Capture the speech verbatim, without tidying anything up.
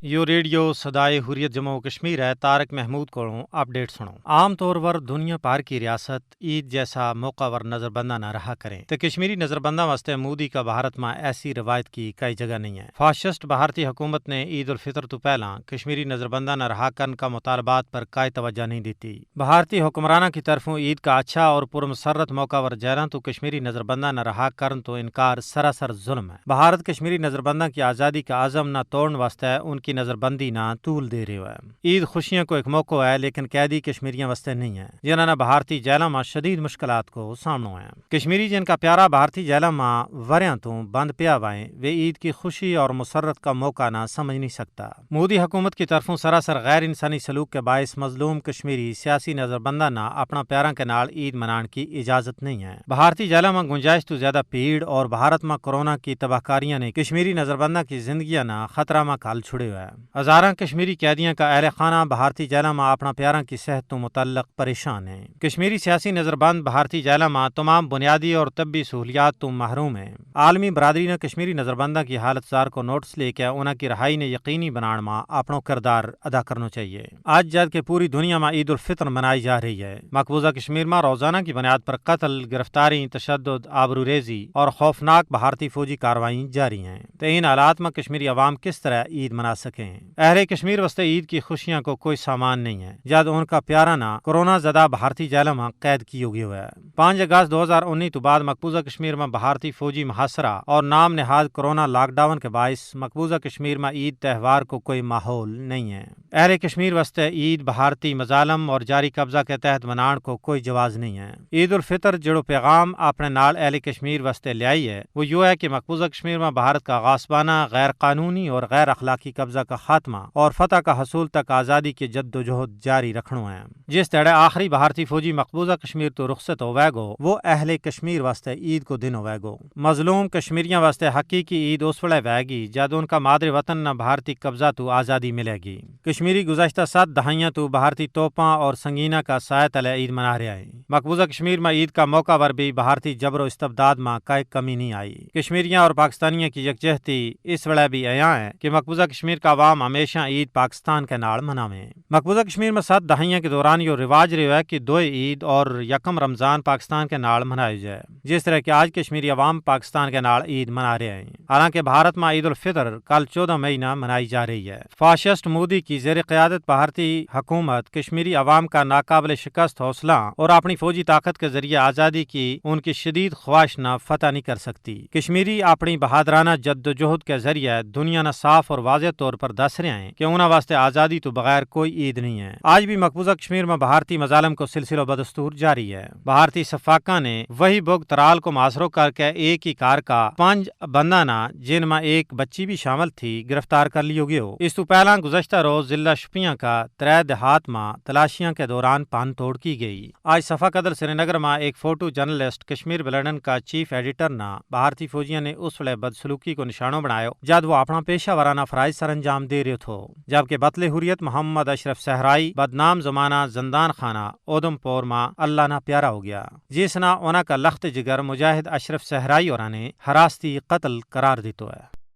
یوہ ریڈیو سدائے حریت جموں و کشمیر ہے۔ طارق محمود کولوں اپڈیٹ سنو۔ عام طور ور دنیا پار کی ریاست عید جیسا موقع ور نظربنداں نا رہا کریں تے کشمیری نظربنداں واسطے مودی کا بھارت ما ایسی روایت کی کائی جگہ نہیں ہے۔ فاشسٹ بھارتی حکومت نے عید الفطر تو پہلاں کشمیری نظربنداں نا رہا کرن کا مطالبات پر کائی توجہ نہیں دیتی۔ بھارتی حکمراناں کی طرفوں عید کا اچھا اور پرمسرت موقع ور جہلاں تو کشمیری نظربنداں نا رہا کرن تو انکار سراسر ظلم ہے۔ بھارت کشمیری نظربنداں کی آزادی کا عزم نا توڑن واسطے ان کی نظربندی نا طول دے رہیو ہے۔ عید خوشیاں کو ایک موقع ہے لیکن قیدی کشمیریاں واسطے نہیں ہے، جنہاں نا بھارتی جہلاں ما شدید مشکلات کو سامنو ہے۔ کشمیری جن کا پیارا بھارتی جہلاں ما وریاں تو بند پیا وائیں ویہ عید کی خوشی اور مسرت کا موقع نا سمجھ نہیں سکتا۔ مودی حکومت کی طرفوں سراسر غیر انسانی سلوک کے باعث مظلوم کشمیری سیاسی نظربنداں نا اپنا پیاراں کے نال عید منان کی اجازت نہیں ہے۔ بھارتی جہلاں ما گنجائش تو زیادہ بھیڑ اور بھارت ما کرونا کی تباہ کاریاں نے کشمیری نظربنداں کی زندگیاں نا خطرہ ما کھال چھڑیو ہے۔ ہزاراں کشمیری قیدیاں کا اہل خانہ بھارتی جہلاں ما اپنا پیاراں کی صحت تو متعلق پریشان ہیں۔ کشمیری سیاسی نظربند بھارتی جہلاں ما تمام بنیادی اور طبی سہولیات تو محروم ہیں۔ عالمی برادری نا کشمیری نظربنداں کی حالت زار کو نوٹس لے کے انہاں کی رہائی نے یقینی بنان ما اپنو کردار ادا کرنو چاہیے۔ آج جد کے پوری دنیا ما عید الفطر منائی جا رہی ہے، مقبوضہ کشمیر ما روزانہ کی بنیاد پر قتل، گرفتاری، تشدد، آبرو ریزی اور خوفناک بھارتی فوجی کاروائیں جاری ہیں۔ تے ان حالات ما کشمیری عوام کس طرح عید منا سکیں؟ اہل کشمیر واسطے عید کی خوشیاں کو کوئی سامان نہیں ہے جد ان کا پیارا نا کرونا زدہ بھارتی جہلاں ما قید کیو گیو ہے۔ پانچ اگست دو ہزار انی تو بعد مقبوضہ کشمیر ما بھارتی فوجی محاصرہ اور نام نہاد کرونا لاک ڈاؤن کے باعث مقبوضہ کشمیر ما عید تہوار کو کوئی ماحول نہیں ہے۔ اہل کشمیر واسطے عید بھارتی مظالم اور جاری قبضہ کے تحت منان کو کوئی جواز نہیں ہے۔ عید الفطر جڑو پیغام اپنے نال اہل کشمیر واسطے لیائی ہے وہ یوہ ہے کہ مقبوضہ کشمیر ما بھارت کا غاصبانہ، غیر قانونی اور غیر اخلاقی قبضہ کا خاتمہ اور فتح کا حصول تک آزادی کے جدوجہد جاری رکھنو ہے۔ جس تیڑے آخری بھارتی فوجی مقبوضہ کشمیر تو رخصت ہووے گو وہ اہل کشمیر واسطے عید کو دن ہووے گو۔ مظلوم کشمیریاں واسطے حقیقی عید اس ویلے وہے گی جد ان کا مادر وطن نا بھارتی قبضہ تو آزادی ملے گی۔ کشمیری گزشتہ ست دہائیاں تو بھارتی توپاں اور سنگینہ کا سائے تلے عید منا رہیا ہیں۔ مقبوضہ کشمیر ما عید کا موقع ور بھی بھارتی جبر و استبداد ما کائے کمی نہیں آئی۔ کشمیریاں اور پاکستانیاں کی یکجہتی اس ویلے بھی ایاں ہے کہ مقبوضہ کشمیر کا عوام ہمیشہ عید پاکستان کے نال مناویں۔ مقبوضہ کشمیر ما ست دہائیاں کے دوران یوہ رواج رہیو ہے کہ دوئے عید اور یکم رمضان پاکستان کے نال منایو جائے، جس طرح کہ آج کشمیری عوام پاکستان کے نال عید منا رہیا ہیں۔ حالانکہ بھارت ما عید الفطر کل چودہ مئی نا منائی جا رہی ہے۔ فاشسٹ مودی کی زیر قیادت بھارتی حکومت کشمیری عوام کا ناقابل شکست حوصلہ اور اپنی فوجی طاقت کے ذریعے آزادی کی ان کی شدید خواہش نا فتح نہیں کر سکتی۔ کشمیری اپنی بہادرانہ جدوجہد کے ذریعے دنیا نا صاف اور واضح طور پر دس رہیا ہیں کہ انہاں واسطے آزادی تو بغیر کوئی عید نہیں ہے۔ آج بھی مقبوضہ کشمیر ما بھارتی مظالم کو سلسلو بدستور جاری ہے۔ بھارتی شفاقاں نے وہی بگ ترال کو محاصرو کر کے ایک ہی کار کا پنج بندہ نا جن ما ایک بچی بھی شامل تھی گرفتار کر لیو گیو۔ اس تو پہلاں گزشتہ روز ضلع شپیاں کا ترے دیہات ما تلاشیاں کے دوران پن توڑ کی گئی۔ آج صفا قدر سری نگر ما ایک فوٹو جرنلسٹ کشمیر بلڈن کا چیف ایڈیٹر نا بھارتی فوجیاں نے اس ویلے بدسلوکی کو نشانو بنایو جد وہ اپنا پیشہ ورانہ فرائض سر انجام دے رہیو تھو۔ جبکہ بتل حریت محمد اشرف صحرائی بدنام زمانہ زندان خانہ اودم پور ما اللہ نا پیارا ہو گیا، جس نا انہاں کا لخت جگر مجاہد اشرف صحرائی اور نے ہراستی قتل قرار دیتو ہے۔